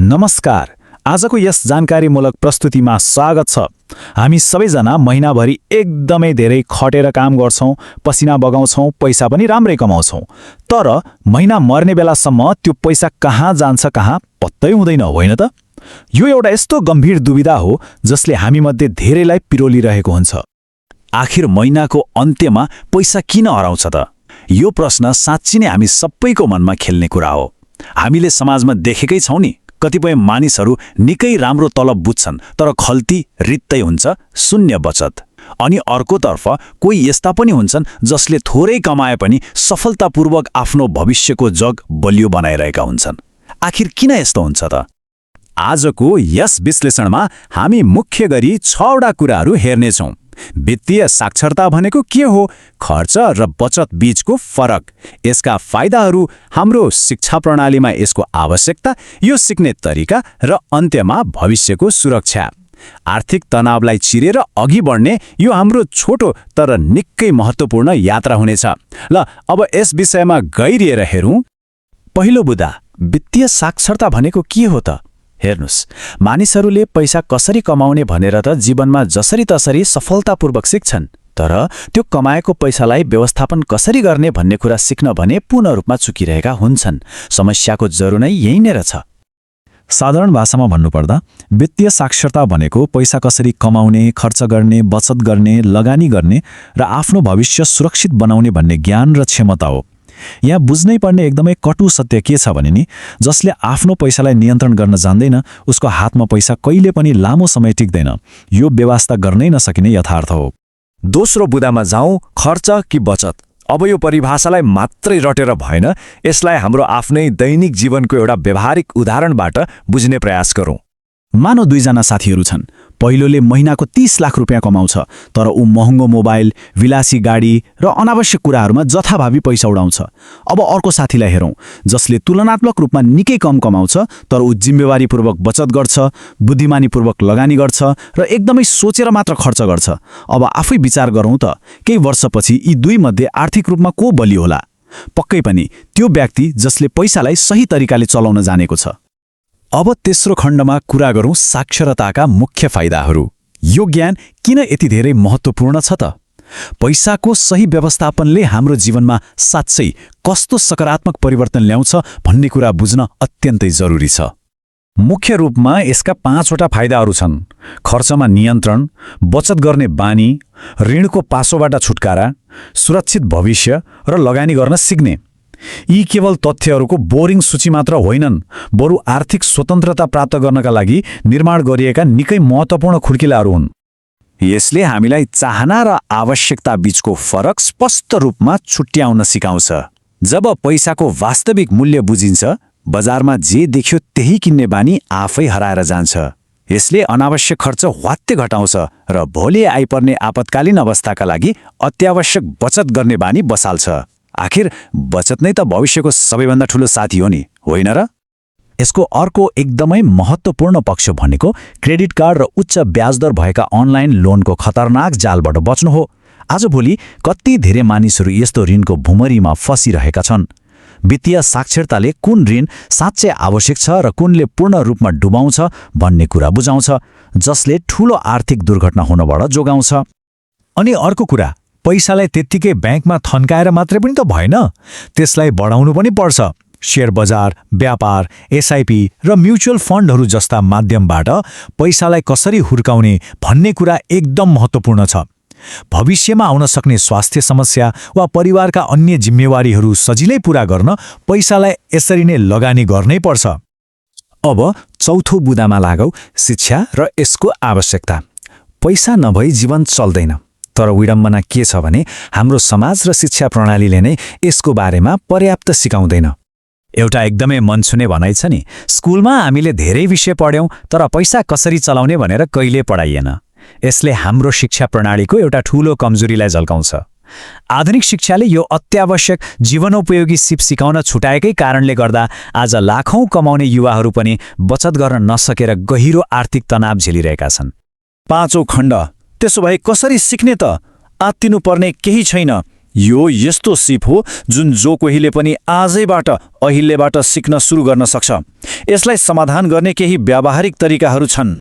नमस्कार। आजको यस जानकारीमूलक प्रस्तुतिमा स्वागत छ। हामी सबैजना महिनाभरि एकदमै धेरै खटेर काम गर्छौं, पसिना बगाउँछौं, पैसा पनि राम्रै कमाउँछौं। तर महिना मर्ने बेलासम्म त्यो पैसा कहाँ जान्छ कहाँ पत्तै हुँदैन, होइन त? यो एउटा यस्तो गम्भीर दुविधा हो जसले हामीमध्ये धेरैलाई पिरोलिरहेको हुन्छ। आखिर महिनाको अन्त्यमा पैसा किन हराउँछ त? यो प्रश्न साँच्चै नै हामी सबैको मनमा खेल्ने कुरा हो। हामीले समाजमा देखेकै छौं नि, कतिपय मानिसहरू निकै राम्रो तलब बुझ्छन् तर खल्ती रित्तै हुन्छ, शून्य बचत। अनि अर्कोतर्फ कोही यस्ता पनि हुन्छन् जसले थोरै कमाए पनि सफलतापूर्वक आफ्नो भविष्यको जग बलियो बनाइरहेका हुन्छन्। आखिर किन यस्तो हुन्छ त? आजको यस विश्लेषणमा हामी मुख्य गरी 6वटा कुराहरू हेर्नेछौँ। वित्तीय साक्षरता भनेको के हो, खर्च र बचत बीचको फरक, यसका फाइदाहरू, हाम्रो शिक्षा प्रणालीमा यसको आवश्यकता, यो सिक्ने तरिका र अन्त्यमा भविष्यको सुरक्षा। आर्थिक तनावलाई चिरेर अघि बढ्ने यो हाम्रो छोटो तर निकै महत्त्वपूर्ण यात्रा हुनेछ। ल अब यस विषयमा गहिरिएर हेरौँ। पहिलो बुदा, वित्तीय साक्षरता भनेको के हो त? हेर्नुस्, मानिसहरूले पैसा कसरी कमाउने भनेर त जीवनमा जसरी तसरी सफलतापूर्वक सिक्छन्, तर त्यो कमाएको पैसालाई व्यवस्थापन कसरी गर्ने भन्ने कुरा सिक्न भने पूर्ण रूपमा चुकिरहेका हुन्छन्। समस्याको जरो नै यही नै रहेछ। साधारण भाषामा भन्नुपर्दा वित्तीय साक्षरता भनेको पैसा कसरी कमाउने, खर्च गर्ने, बचत गर्ने, लगानी गर्ने र आफ्नो भविष्य सुरक्षित बनाउने भन्ने ज्ञान र क्षमता हो। यहाँ बुझ्नै पर्ने एकदमै कटु सत्य के छ भने नि, जसले आफ्नो पैसालाई नियन्त्रण गर्न जान्दैन उसको हातमा पैसा कहिले पनि लामो समय टिक्दैन। यो व्यवस्था गर्नै नसकिने यथार्थ हो। दोस्रो बुदामा जाउँ, खर्च कि बचत। अब यो परिभाषालाई मात्रै रटेर भएन, यसलाई हाम्रो आफ्नै दैनिक जीवनको एउटा व्यावहारिक उदाहरणबाट बुझ्ने प्रयास गरौँ। मानौ दुईजना साथीहरू छन्। पहिलोले महिनाको 30 लाख रुपियाँ कमाउँछ, तर ऊ महँगो मोबाइल, विलासी गाडी र अनावश्यक कुराहरूमा जथाभावी पैसा उडाउँछ। अब अर्को साथीलाई हेरौँ, जसले तुलनात्मक रूपमा निकै कम कमाउँछ, तर ऊ जिम्मेवारीपूर्वक बचत गर्छ, बुद्धिमानीपूर्वक लगानी गर्छ र एकदमै सोचेर मात्र खर्च गर्छ। अब आफै विचार गरौँ त, केही वर्षपछि यी दुईमध्ये आर्थिक रूपमा को बलियो होला? पक्कै पनि त्यो व्यक्ति जसले पैसालाई सही तरिकाले चलाउन जानेको छ। अब तेस्रो खण्डमा कुरा गरौँ साक्षरताका मुख्य फाइदाहरू। यो ज्ञान किन यति धेरै महत्त्वपूर्ण छ त? पैसाको सही व्यवस्थापनले हाम्रो जीवनमा साँच्चै कस्तो सकारात्मक परिवर्तन ल्याउँछ भन्ने कुरा बुझ्न अत्यन्तै जरुरी छ। मुख्य रूपमा यसका 5वटा फाइदाहरू छन्। खर्चमा नियन्त्रण, बचत गर्ने बानी, ऋणको पासोबाट छुटकारा, सुरक्षित भविष्य र लगानी गर्न सिक्ने। यी केवल तथ्यहरूको बोरिङ सूची मात्र होइनन्, बरु आर्थिक स्वतन्त्रता प्राप्त गर्नका लागि निर्माण गरिएका निकै महत्त्वपूर्ण खुड्किलाहरू हुन्। यसले हामीलाई चाहना र आवश्यकता बीचको फरक स्पष्ट रूपमा छुट्याउन सिकाउँछ। जब पैसाको वास्तविक मूल्य बुझिन्छ, बजारमा जे देख्यो त्यही किन्ने बानी आफै हराएर जान्छ। यसले अनावश्यक खर्च ह्वात्तै घटाउँछ र भोलि आइपर्ने आपतकालीन अवस्थाका लागि अत्यावश्यक बचत गर्ने बानी बसाल्छ। आखिर बचत नै त भविष्यको सबैभन्दा ठूलो साथी हो नि, होइन र? यसको अर्को एकदमै महत्त्वपूर्ण पक्ष भनेको क्रेडिट कार्ड र उच्च ब्याजदर भएका अनलाइन लोनको खतरनाक जालबाट बच्नु हो। आजभोलि कति धेरै मानिसहरू यस्तो ऋणको भुमरीमा फसिरहेका छन्। वित्तीय साक्षरताले कुन ऋण साँच्चै आवश्यक छ र कुनले पूर्ण रूपमा डुबाउँछ भन्ने कुरा बुझाउँछ, जसले ठूलो आर्थिक दुर्घटना हुनबाट जोगाउँछ। अनि अर्को कुरा, पैसालाई त्यत्तिकै ब्याङ्कमा थन्काएर मात्रै पनि त भएन, त्यसलाई बढाउनु पनि पर्छ। शेयर बजार, व्यापार, एसआइपी र म्युचुअल फन्डहरू जस्ता माध्यमबाट पैसालाई कसरी हुर्काउने भन्ने कुरा एकदम महत्त्वपूर्ण छ। भविष्यमा आउन सक्ने स्वास्थ्य समस्या वा परिवारका अन्य जिम्मेवारीहरू सजिलै पूरा गर्न पैसालाई यसरी नै लगानी गर्नै पर्छ। अब चौथो बुदामा लागौ, शिक्षा र यसको आवश्यकता। पैसा नभई जीवन चल्दैन, तर विडम्बना के छ भने हाम्रो समाज र शिक्षा प्रणालीले नै यसको बारेमा पर्याप्त सिकाउँदैन। एउटा एकदमै मन छुने भनाइ छ नि, स्कुलमा हामीले धेरै विषय पढ्यौं तर पैसा कसरी चलाउने भनेर कहिले पढाइएन। यसले हाम्रो शिक्षा प्रणालीको एउटा ठूलो कमजोरीलाई झल्काउँछ। आधुनिक शिक्षाले यो अत्यावश्यक जीवनोपयोगी सिप सिकाउन छुटाएकै कारणले गर्दा आज लाखौं कमाउने युवाहरू पनि बचत गर्न नसकेर गहिरो आर्थिक तनाव झेलिरहेका छन्। 5औं खण्ड, त्यसो भए कसरी सिक्ने त? आत्तिनुपर्ने केही छैन, यो यस्तो सिप हो जुन जो कोहीले पनि आजैबाट अहिलेबाट सिक्न सुरु गर्न सक्छ। यसलाई समाधान गर्ने केही व्यावहारिक तरिकाहरू छन्।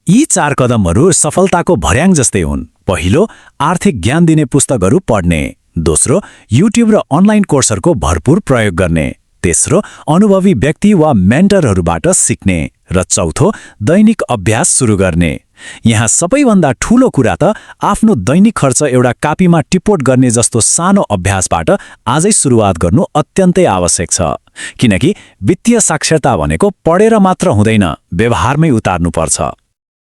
यी 4 कदमहरू सफलताको भर्याङ जस्तै हुन्। पहिलो, आर्थिक ज्ञान दिने पुस्तकहरू पढ्ने। दोस्रो, युट्युब र अनलाइन कोर्सहरूको भरपूर प्रयोग गर्ने। तेस्रो, अनुभवी व्यक्ति वा मेन्टरहरूबाट सिक्ने। र चौथो, दैनिक अभ्यास सुरु गर्ने। यहाँ सबैभन्दा ठूलो कुरा त आफ्नो दैनिक खर्च एउटा कापीमा टिपोट गर्ने जस्तो सानो अभ्यासबाट आजै सुरुवात गर्नु अत्यन्तै आवश्यक छ। किनकि वित्तीय साक्षरता भनेको पढेर मात्र हुँदैन, व्यवहारमै उतार्नुपर्छ।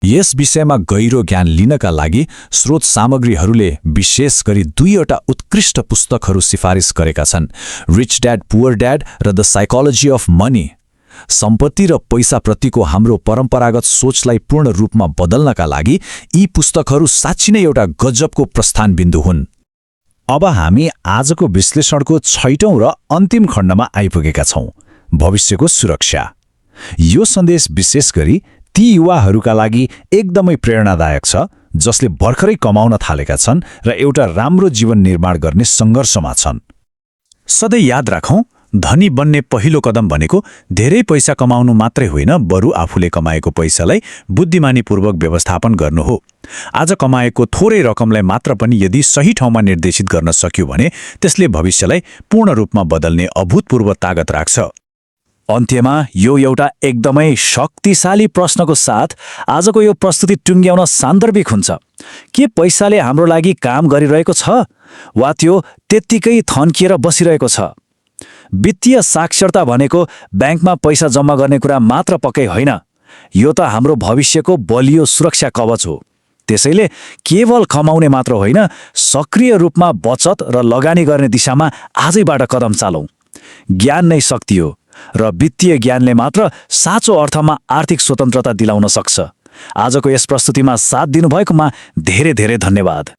यस विषयमा गहिरो ज्ञान लिनका लागि स्रोत सामग्रीहरूले विशेष गरी 2वटा उत्कृष्ट पुस्तकहरू सिफारिस गरेका छन्, रिच ड्याड पुअर ड्याड र द साइकोलोजी अफ मनी। सम्पत्ति र पैसाप्रतिको हाम्रो परम्परागत सोचलाई पूर्ण रूपमा बदल्नका लागि यी पुस्तकहरू साँच्चै नै एउटा गजबको प्रस्थान बिन्दु हुन्। अब हामी आजको विश्लेषणको 6औं र अन्तिम खण्डमा आइपुगेका छौं, भविष्यको सुरक्षा। यो सन्देश विशेष गरी ती युवाहरूका लागि एकदमै प्रेरणादायक छ जसले भर्खरै कमाउन थालेका छन् र एउटा राम्रो जीवन निर्माण गर्ने सङ्घर्षमा छन्। सधैँ याद राखौं, धनी बन्ने पहिलो कदम भनेको धेरै पैसा कमाउनु मात्रै होइन, बरु आफूले कमाएको पैसालाई बुद्धिमानीपूर्वक व्यवस्थापन गर्नु हो। आज कमाएको थोरै रकमलाई मात्र पनि यदि सही ठाउँमा निर्देशित गर्न सक्यो भने त्यसले भविष्यलाई पूर्ण रूपमा बदल्ने अभूतपूर्व तागत राख्छ। अन्त्यमा यो एउटा एकदमै शक्तिशाली प्रश्नको साथ आजको यो प्रस्तुति टुङ्ग्याउन सान्दर्भिक हुन्छ। के पैसाले हाम्रो लागि काम गरिरहेको छ वा त्यो त्यत्तिकै थन्किएर बसिरहेको छ? वित्तीय साक्षरता भनेको ब्याङ्कमा पैसा जम्मा गर्ने कुरा मात्र पक्कै होइन, यो त हाम्रो भविष्यको बलियो सुरक्षा कवच हो। त्यसैले केवल कमाउने मात्र होइन, सक्रिय रूपमा बचत र लगानी गर्ने दिशामा आजैबाट कदम चालौं। ज्ञान नै शक्ति हो र वित्तीय ज्ञानले मात्र साँचो अर्थमा आर्थिक स्वतन्त्रता दिलाउन सक्छ। आजको यस प्रस्तुतिमा साथ दिनुभएकोमा धेरै धेरै धन्यवाद।